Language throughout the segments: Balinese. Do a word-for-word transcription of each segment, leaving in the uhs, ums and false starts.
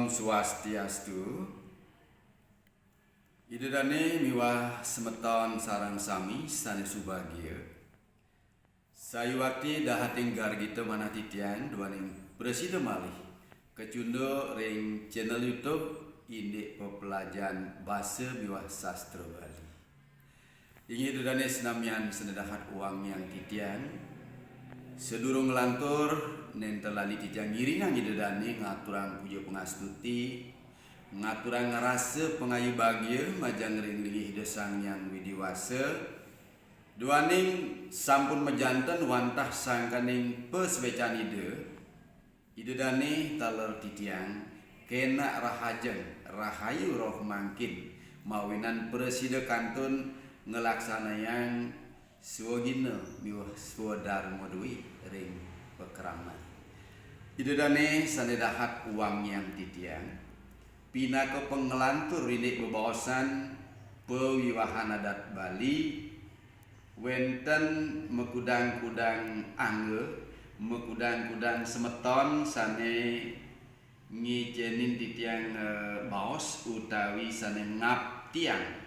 Swastiastu. Ida dane miwah semeton sareng sami sane subagia. Sayuwakti dahating gargita manah titiang duaning prasida malih kacunduk ring channel YouTube Indik Pepelajahan Basa miwah Sastra Bali. Inggih Ida dane senamian sane dahat wangiang titiang. Sadurung nglantur, nenten lali titiang ngiringang Ida dane ngaturang puja pangastuti, ngaturang rasa pangayu bagia majeng ring linggih Ida Sang Hyang Widi Wasa, duaning sampun majanten wantah sangkaning pasuecan Ida, Ida dane taler titiang kenak rahajeng, rahayu rauh mangkin, mawinan prasida kantun nglaksanayang swagina miwah swadarma due ring pakraman. Ida dane sane dahat wangiang titiang, pinaka panglantur indik bebaosan pawiwahan adat Bali, wenten makudang-kudang angga, makudang-kudang semeton sane ngicenin titiang, eh, baos utawi sane ngaptiang,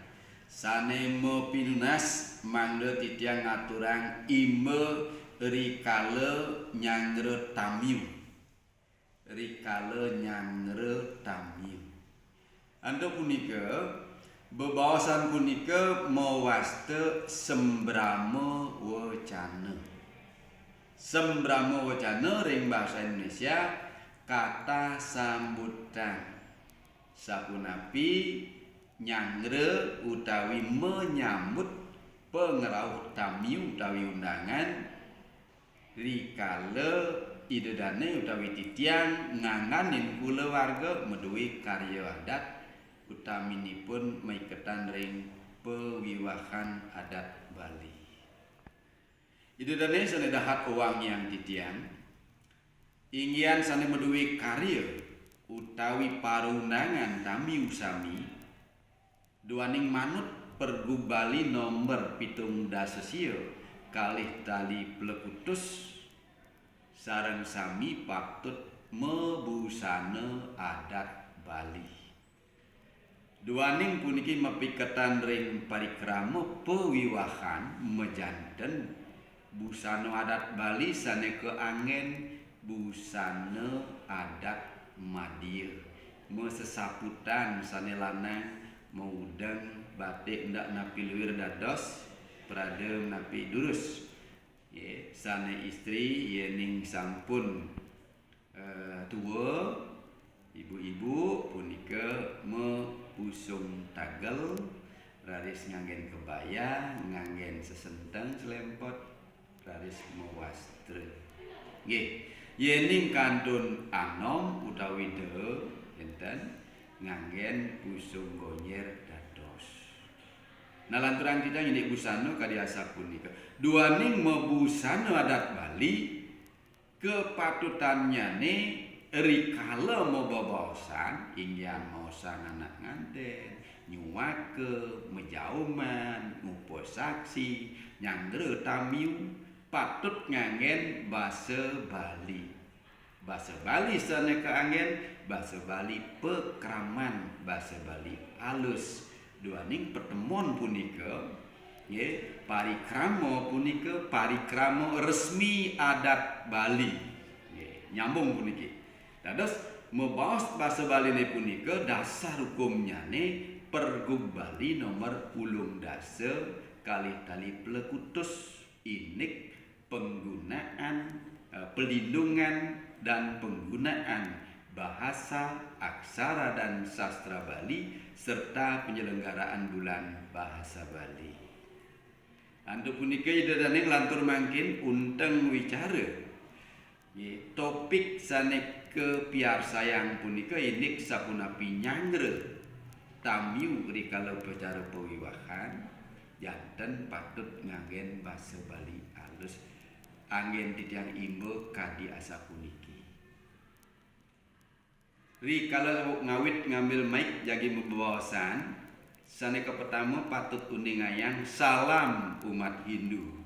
sane mapinunas mangda titiang ngaturang imba rikala nyangra tamiu. Rikala nyangra tamiu. Antuk punika, bebaosan punika mawasta sembrama wacana. Sembrama wacana ring basa Indonesia kata sambutan. Sapunapi nyangra utawi menyambut pangrauh tamiu utawi undangan, rikala Ida dane utawi titiang ngangganin kulawarga madue karya adat, utaminipun maiketan ring pawiwahan adat Bali. Ida dane sane dahat wangiang titiang, inggihan sane madue karya utawi parundangan tamiu sami, duaning manut Pergub Bali nomor pitung dasa sia kalih tali plekutus, sareng sami patut mabusana adat Bali. Duaning puniki mapiketan ring parikrama pawiwahan majanten, busana adat Bali sane kaanggen busana adat madia, masesaputan sane lanang, maudeng, batik ndak napi luir dados, prada napi durus. Nggih, sane istri yening sampun, eh, tua, ibu-ibu punika mapusung tagel, raris nganggen kebaya, nganggen sesenteng selempot, raris mawastra. Nggih, yening kantun anom utawi da, enten nganggen pusung gonyer dados. Nah, lanturang titiang indik busana kadi asapunika. Duaning mabusana adat Bali, kapatutannyane rikala mabebaosan, inggihan maosang anak nganten, nyuaka, majauman, ngupasaksi, nyangra tamiu, patut nganggen basa Bali. Basa Bali sane kaanggen, basa Bali pakraman, basa Bali alus. Duaning patemon punika, nggih, parikrama punika parikrama resmi adat Bali. Nggih, nyambung puniki. Dados, mabaos basa Baline punika dasar hukumnyane Pergub Bali nomor ulung dasa kalih tali plekutus, indik penggunaan, eh, pelindungan dan penggunaan bahasa, aksara, dan sastra Bali, serta penyelenggaraan Bulan Bahasa Bali. Antuk punika Ida dane nglantur mangkin unteng wicara. Nggih, topik sane kapiarsayang punika indik sapunapi nyangra tamiu rikala upacara pawiwahan, janten patut nganggen basa Bali alus. Anggen titiang imba kadi asapuniki. Rikala ngawit ngambil mic jagi mabebaosan, sane kapertama patut uningayang salam umat Hindu.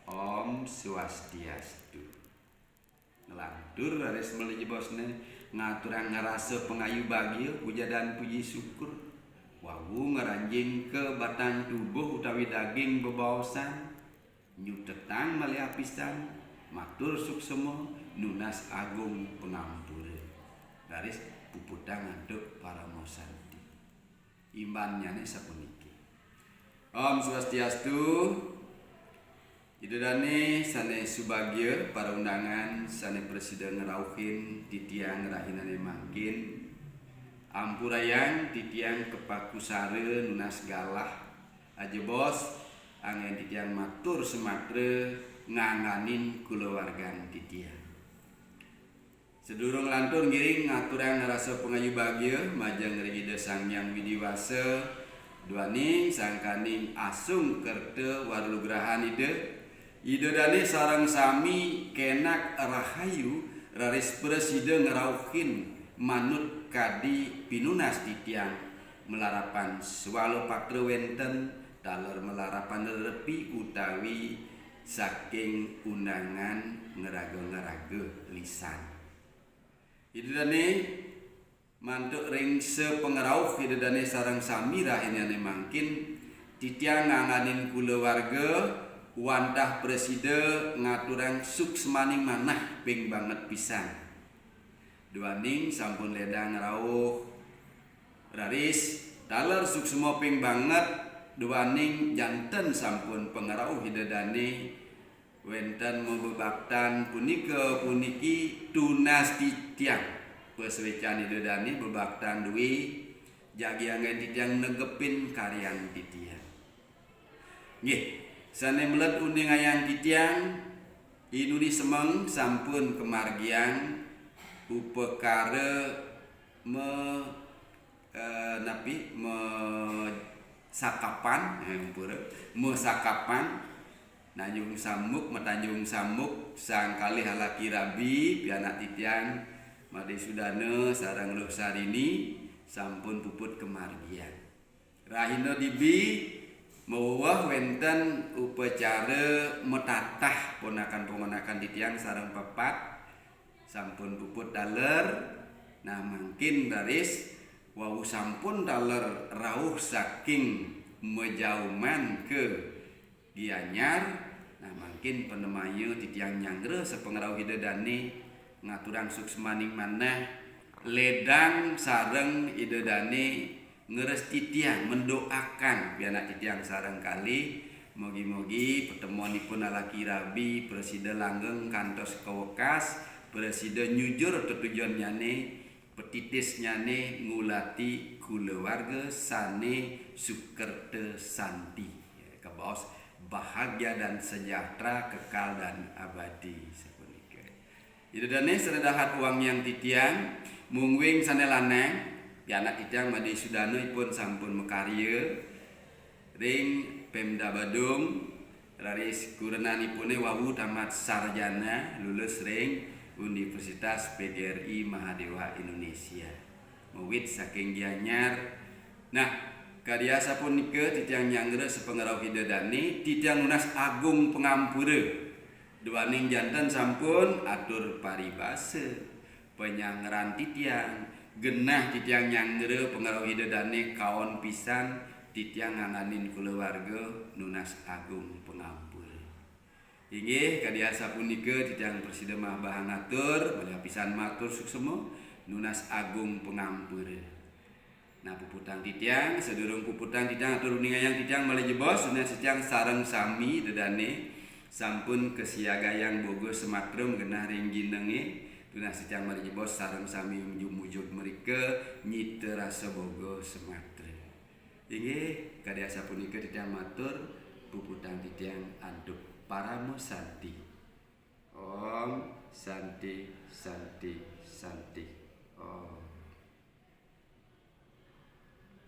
Om Swastiastu. Lantur raris malih jebosné ngaturang rasa pangayu bagia, puja dan puji syukur. Wau ngranjing ka batang tubuh utawi daging bebaosan, nyutetang malih apisan, matur suksema, nunas agung pangampura. Raris puputang antuk parama santi. Imbannyané sapuniki. Om Swastiastu. Ida dané sané subagia, para undangan sané prasida ngrauhin titiang rahinané mangkin. Ampurayang titiang kapakusara nunas galah ajebos anggén titiang matur samatra ngangganin kulawargan titiang. Sadurung lantur ngiring ngaturang rasa pangayu bagia majeng ring Ida Sang Hyang Widhi Wasa, duaning sangkaning asung kerta wara nugrahan Ida, Ida dané sareng sami kénak rahayu raris prasida ngrauhin manut kadi pinunas titiang malarapan swalapatra wénten taler malarapan rerepi utawi saking undangan ngraga-ngraga lisan. Ida dané mantuk ring sapangrauh Ida dané sareng sami rahinané mangkin, titiang ngangganin kulawarga wantah prasida ngaturang suksmaning manah ping banget pisan. Duaning sampun lédang rauh raris taler suksma ping banget, duaning janten sampun pangrauh Ida dané wénten mabebaktan punika puniki tunas titiang. Pasuécan Ida dané bebaktan duwé, jagi anggén titiang negepin karyan titiang. Nggih, sané meled uningayang titiang, inuni semeng sampun kamargiang upakara me, eh, napi, me sakapan, eh, ampura, me sakapan, Tanjung Samuk, Matanjung Samuk, sang kalih alaki rabi, pianak titiang, Madé Sudana sareng Luh Sarini, sampun puput kamargiang. Rahina dibi maweweh wénten upacara matatah ponakan-ponakan titiang sareng pepat, sampun puput taler, nah mangkin raris wau sampun taler rauh saking majauman ka Gianyar, nah mangkin panemaya titiang nyanggra sapangrauh Ida dané ngaturang suksmaning manah, lédang sareng Ida dané ngrestitiang, mendoakan pianak titiang sareng kalih, mugi-mugi patemuanipun alaki rabi prasida langgeng kantos kawekas, prasida nyujur tetujunnyané, patitisnyané ngulati kulawarga sané sukerta santi. Ya, kabaos bahagia dan sejahtera kekal dan abadi sapunika. Ida dané sané dahat wangiang titiang, mungguing sané lanang, pianak titiang Madé Sudana ipun sampun makarya ring Pemda Badung, raris kurenanipuné wau tamat sarjana, lulus ring Universitas P G R I Mahadewa Indonesia. Mawit saking Gianyar. Nah, kadi asapunika titiang nyanggra sapangrauh Ida dané, titiang nunas agung pangampura. Duaning janten sampun atur paribasa, panyangran titiang, genah titiang nyanggra pangrauh Ida dané kaon pisan, titiang ngangganin kulawarga nunas agung pangampura. Inggih, kadi asapunika titiang prasida mabahang atur, malih apisan matur suksema, nunas agung pangampura. Nah, puputang titiang, sadurung puputang titiang atur uningayang titiang malih jebos, nunas titiang sareng sami Ida dané sampun kasiagayang boga sematra magenah ring jinengé, nunas titiang malih jebos sareng sami mujug-mujug mrika nyita rasa boga sematra. Inggih, kadi asapunika titiang matur, puputang titiang antuk parama santi. Om Santi, Santi, Santi. Om.